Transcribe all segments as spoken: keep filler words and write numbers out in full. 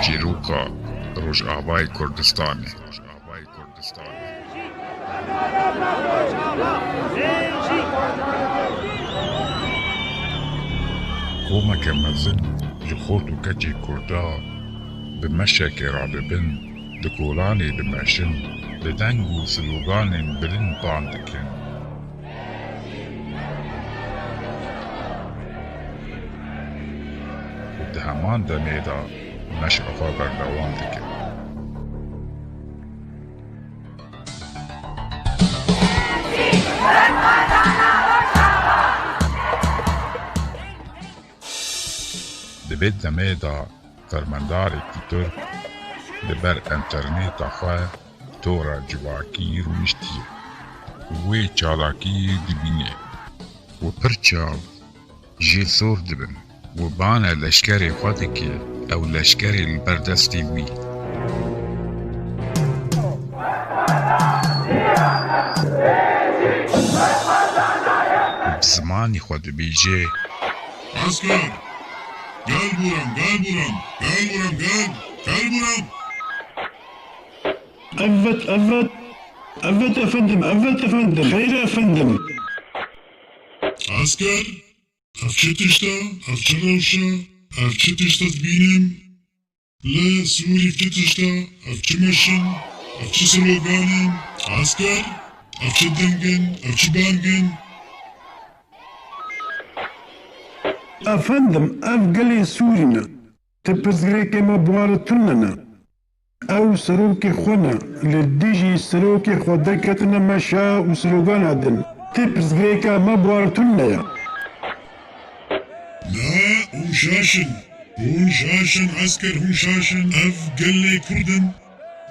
Çîroka Rojavayê Kurdistanê. Komeke mezin ji xort û keçê Kurda bi meşekê radibin, di kolanê dimeşin, bi deng û sloganên bilind bang dikin. Û di heman demê de meşa xwe berdewam dikin. Di vê demê de fermendarekî Tirk li ber enterneta xwe tora civakî rûniştiye û wê çalakî dibîne û pir çav jê sor dibin û bane leşkerê xwe dike, ew leşkerê li ber destê wî. Û bi zimanî xwe dibêje. Esker! Gel buram, gel buram, gel buram, gel, gel buram. Evet, evet. Evet efendim, evet efendim. Hayır efendim. Esker, ev çi tişt e? Ev çi rewş e? Ev çi tişt e dibînim? Li Sûrî ev çi tişt e? Ev çi meşin? Ev çi slogan in? Esker, ev çi deng in? Ev çi bang in? Efendim, ev gelê Sûrî ne. Ti pirsgirêkê me bi wan re tune ne. Ew serokê xwe ne, li dijî serokê xwe derketine meşa û slogana din. Ti pirsgirêka me bi wan re tune ye. Na, hûn şaş in. Hûn şaş in, esker, hûn şaş in. Ev gelê Kurd in.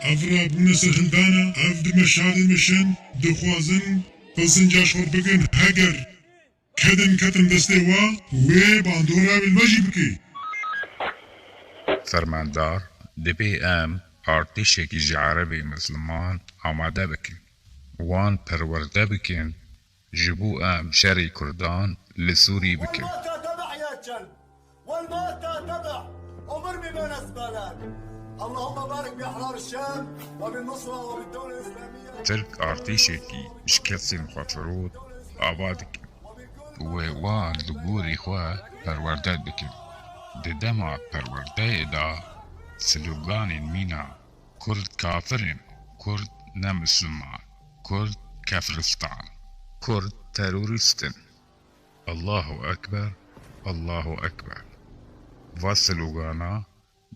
Ev rabûne serhildana, ev di meşa de dimeşin, dixwazin qilsinca ji xwe bikin. Heger kedin ketin destê we, wê bandora wê li me jî bike. Fermandar, divê em artêşekî ji Erebê Misliman amade bikin. Wan perwerde bikin, ji bo em şerê Kurdan li Sûrî bikin. والموتى تبع يا كلب، والموتى تبع، ومرمي بين الزبالات. اللهم بارك بأحرار الشام وبالنصرة وبالدولة الإسلامية. Tirk artêşekî ji kesên xwefirot ava dikin. Wê wan li gorî xwe perwerde dikin. Di dema perwerdeyê de sloganên mîna Kurd kafir in, Kurd ne Misliman, Kurd kefiristan, Kurd terorîst in, Allahu Ekber, Allahu Ekber. Va slogana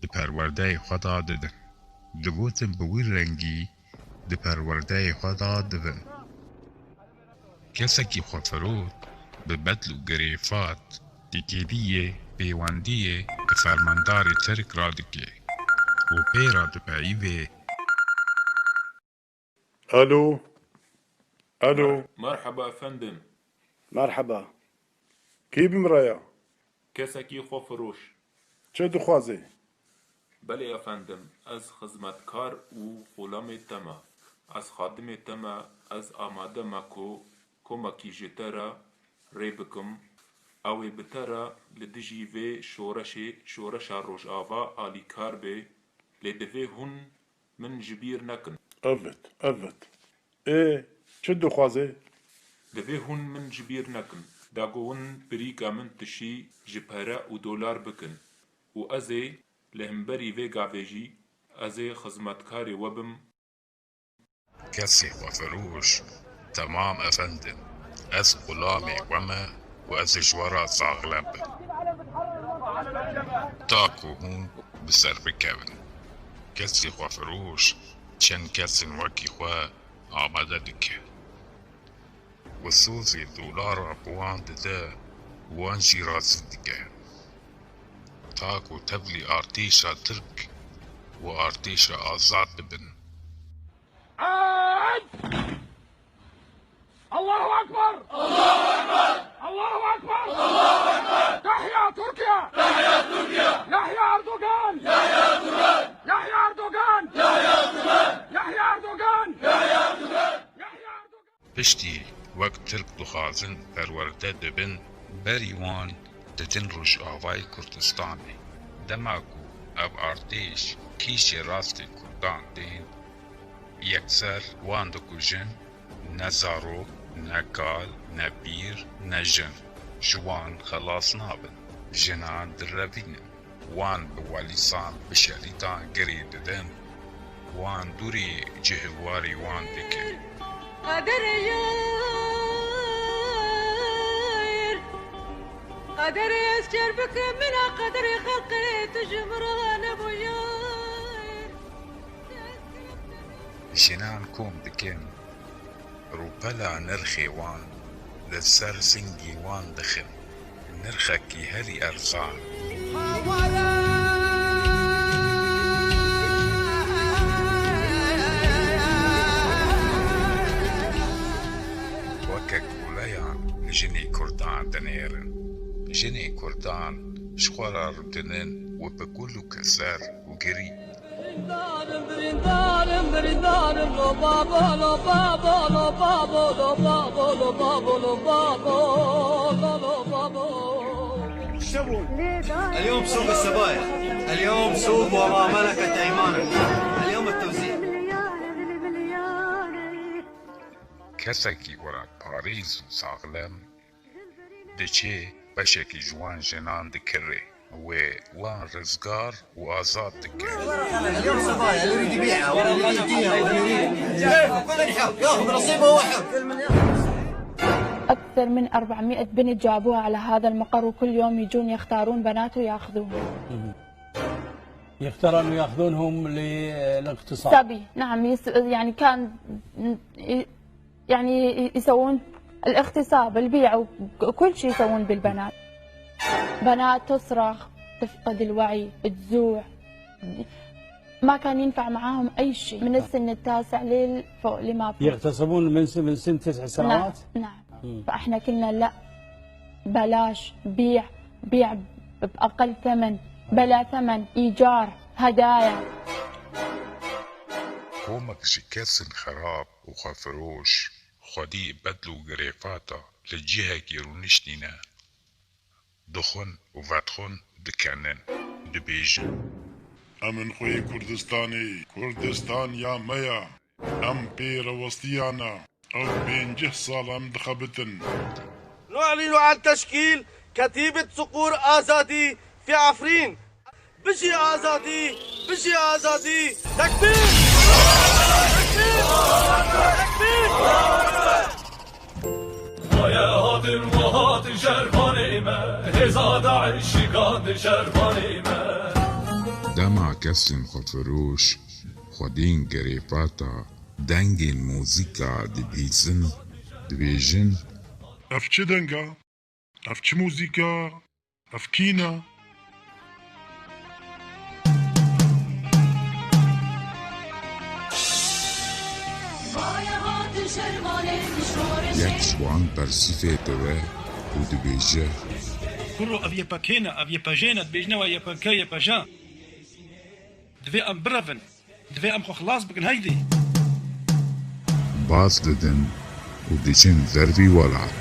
di perwerdeyê xwe de didin. Digotin bi wî rengî di perwerdeyê xwe de dibin. Kesekî xwefirot bi bedl û girêfat têkiliyê pêwendiyê bi fermandarê Tirk re dike û pê re dipeyivê. Alo. Alo. Merheba efendim. Merheba. Kî bi min re ya? Kesekî xwefiroş. Çi dixwazê? Belê efendim, ez xizmetkar û xulamê te me. Ez xadimê te me, ez amade me ku komekî ji te re rê bikim. Ew ê bi te re li dijî vê şoreşê, şoreşa Rojava alîkar bê, lê divê hûn min ji bîr nekin. Evet, evet. Ê, çi dixwazê? Divê hûn min ji bîr nekin. Da ku hûn birîka min tişî ji pere û dolar bikin û ez ê li hemberî vê gavê jî ez ê xizmetkarê we bim. Kesê xwefiroş, temam efendim, ez xulamê we me û ez ê ji we re saxlem bim. Ta ku hûn bi ser bikevin. Kesê xwefiroş çend kesên wekî xwe amade dike. Û sozê dolara bi wan dide û wan jî razî dike. Ta ku tevlî artêşa Tirk û artêşa azad dibin. الله أكبر! الله أكبر! الله أكبر! الله أكبر! تحيا تركيا! تحيا تركيا! يحيى أردوغان! يحيى أردوغان! يحيى أردوغان! يحيى أردوغان! يحيى أردوغان! يحيى أردوغان! Piştî wek Tirk dixwazin perwerde dibin, Berî wan didin Rojavayê Kurdistanê. Dema ku ev artêş kîşê rastê Kurdan tên, yekser wan dikujin, ne zarok, ne kal, ne pîr, ne jin ji wan xelas nabin. Jinan direvînin. Wan bi welîsan, bi şerîtan girê didin, wan dûrî cihê warî wan dikin. Qederê yar, qederê ez çer bikim, mina qederê xelqê tu ji min re nebû yar. Jinan kom dikin. Rûpela nirxê wan li ser singî wan dixin, nirxekî herî erzan. Weke koleyan li jinê Kurdan dinêrin. Jinê Kurdan ji xwe re rûdinin û bi kul û keser û girî. اليوم سوق السبايا. اليوم سوق وما ملكت أيمانك. اليوم التوزيع. Kesekî welatparêz û saxlem diçê beşekî ji wan jinan dikirê. Wê wan rizgar û azad dike. اليوم صبايا اللي يريد يبيعها واللي يريد يديها واللي يريد ياخذ، كل من يحب ياخذ نصيبه وهو حر. أكثر من أربعمية بنت جابوها على هذا المقر، وكل يوم يجون يختارون بنات وياخذوهم. يختارون وياخذونهم للاغتصاب. صبي، نعم، يس-، يعني كان ي-، يعني ي-، يسوون الاغتصاب، البيع، وكل شيء يسوون بالبنات. بنات تصرخ، تفقد الوعي، تجوع، ما كان ينفع معاهم أي شيء من السن التاسع للفوق، لما فوق. يغتصبون من س-، من سن تسع سنوات؟ نعم، نعم. فإحنا قلنا: "لا، بلاش، بيع، بيع بأقل ثمن، بلا ثمن، إيجار، هدايا." Komek ji kesên xerab û xwefiroş, xwedî bedl û girêfata li cihekî rûniştîne, dixwin û vedixwin dikenin, dibêjin: Em in xweyê Kurdistanê, Kurdistan ya me ya. Em pê rewestiyane. Ew pêncî sal em dixebitin. نعلن عن تشكيل كتيبة صقور آزادي في عفرين. بجي آزادي، بجي آزادي. تكبير! تكبير! تكبير! Maye hatin, ma hatin şervanê me, hêza DAIŞ şikand şervanê me. Dema kesên xwefiroş, xwedîn girêfata dengên muzîka dibihîzin, dibêjin: Ev çi deng e? Ev çi muzîk e? Ev kî ne? Yek ji wan bersîfê dibe û dibêje: Kuro, ev Y P K ne, ev Y P J ne, dibêjine we Y P K, Y P J. Divê em birevin. Divê em xwe xilas bikin, heydê! Baz didin û diçin dervî welat.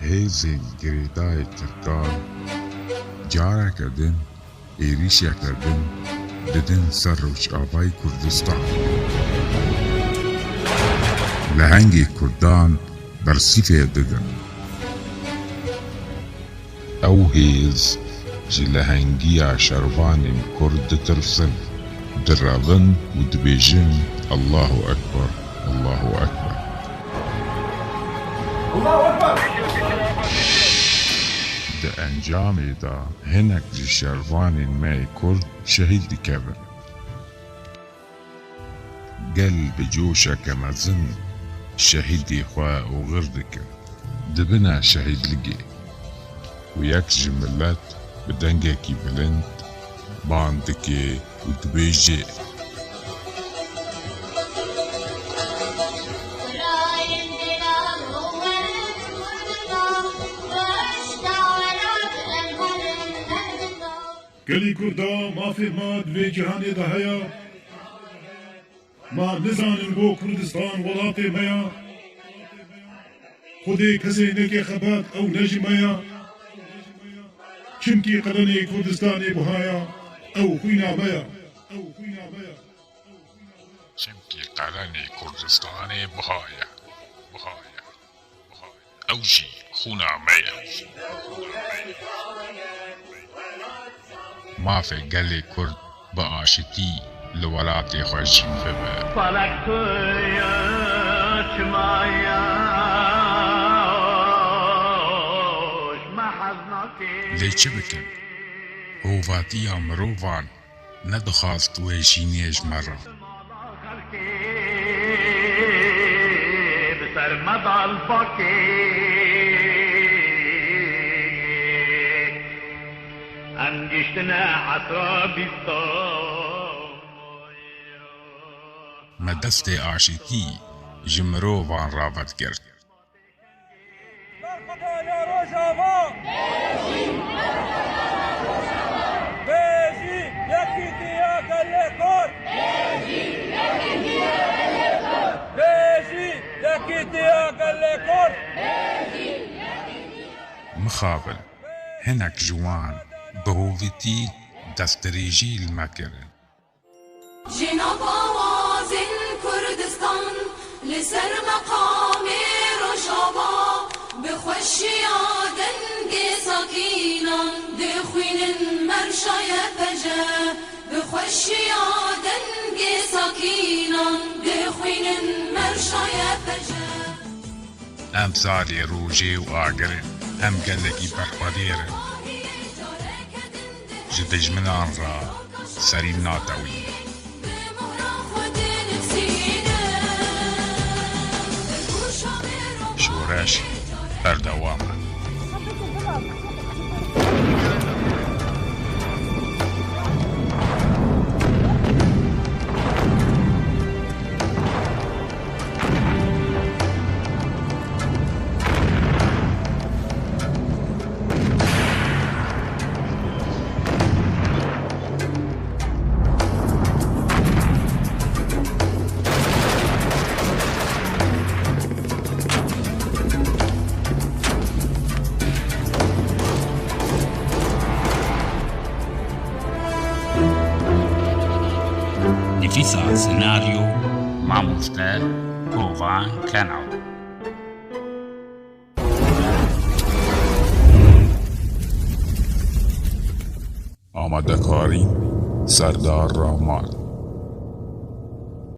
Hêzên girêdayê Tirkan careke din êrîşeke din didin ser Rojavayê Kurdistan. Lehengê Kurdan bersîfê didin. Ew hêz ji lehengiya şervanên Kurd ditirsin, direvin û dibêjin: Allahu Ekber, Allahu Ekber. Di encamê de hinek ji şervanên me yê Kurd şehîd dikevin. Gel bi coşeke mezin şehîdê xwe oxir dikin. Dibine şehîdligê û yek ji milet bi dengekî bilind bang dike û dibêje: Gelî Kurda, mafê me di vê cîhanê de heye. Ma nizanin ku Kurdistan welatê me ya? Xwedê kesê neke xebat ew ne ji me ya? Çimkî qelenê Kurdistanê buha ya, ew xwîna me ya. Ew xwîna me ya. Çimkî qelenê Kurdistanê buha ye. Buha ye. Ew jî xûna me ye. Mafê gelê Kurd bi aşitî li welatê xwe jîn bibe. Felek tu ye, çima ye, ji me hez nake. Lê çi bikin? Hovatiya mirovan nedixwast wê jînê ji me re. Bi ser me dal bakê, em giştine esra bîstan. Me destê aşîtî ji mirovan re vedigirt. Berxwedana Rojava! Bêjî yekîtiya gelê Kurd! Bêjî yekîtiya gelê Kurd! Mixabin, hinek ji wan bi hovîtî destdirêjî li me kirin. Ji nav awazên Kurdistan li ser meqamê Rojava, bi xweşiya dengê sakînan dixwînin merşa Y P J. Bi xweşiya dengê sakînan dixwînin merşa Y P J. Em zarê rojê û agir in, em gelekî berxwedêr in. Ji dijminan re serî natewî. Şoreş berdewam e. Nivîsa senaryo, Mamoste Kovan Kenan. Amadekarî, Serdar Rahman.